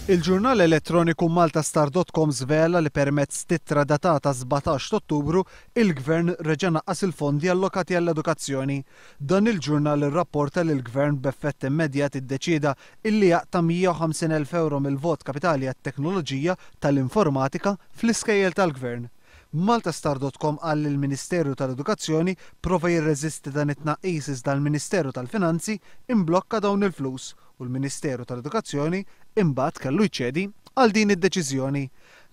Il-ġurnal elettroniku Maltastar.com żvela li permezz t'ittra datata 17 t'Ottubru, il-Gvern reġa' naqqas il-fondi allokati għall-edukazzjoni. Dan il-ġurnal irrapporta li l-Gvern b'effett immedjat iddeċieda illi jaqta' 150,000 ewro mill-vot kapitali għat-teknoloġija tal-informatika fl-iskejjel tal-Gvern. Maltastar.com qal li l-Ministeru tal-Edukazzjoni prova jirreżisti dan it-tnaqqis iżda l-Ministeru tal-Finanzi imblokka dawn il-flus u l-Ministeru tal-Edukazzjoni imbagħad kellu jċedi għal din id-deċiżjoni.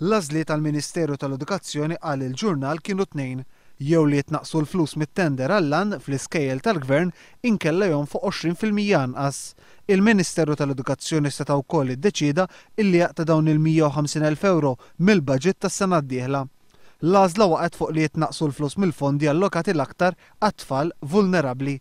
L-għażliet għall-Ministeru tal-Edukazzjoni qal il-ġurnal kienu tnejn, jew li jitnaqqsu l-flus mit-tender għall-għan fl-iskejjel tal-Gvern inkella jonfoq 20% anqas. Il-Ministeru tal-Edukazzjoni seta' wkoll iddeċieda illi jaqta' dawn il-150,000 ewro mill-baġit tas-sena d-dieħla. L-għażla waqgħet fuq li jitnaqqsu l-flus mill-fondi allokati l-aktar għat-tfal vulnerabbli.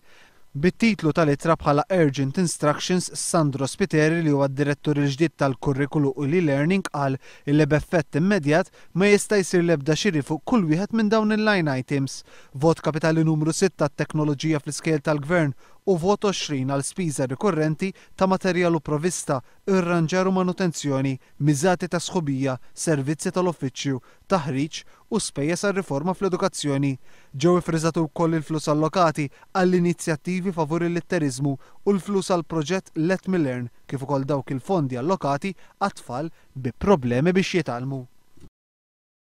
Bit-titlu tal-ittra bħala Urgent Instructions, Sandro Spiteri li huwa d-Direttur il-ġdid tal-Kurrikulu u l-e-Learning qal illi b'effett immedjat ma jista' jsir l-ebda xiri fuq kull wieħed minn dawn il-line items. Vot kapitali numru sitta għat-teknoloġija fl-iskejjel tal-Gvern u vot 20 għal spiża rikurrenti ta' materjal u provvista, irranġar u manutenzjoni, miżati ta' sħubija, servizzi tal-uffiċċju, taħriġ u spejjeż għar-riforma fl-edukazzjoni. Ġew iffriżati wkoll il-flus allokati għall-inizjattivi favur il-litteriżmu u l-flus għall-proġett Let Me Learn kif ukoll dawk il-fondi allokati għat-tfal bi problemi biex jitgħallmu.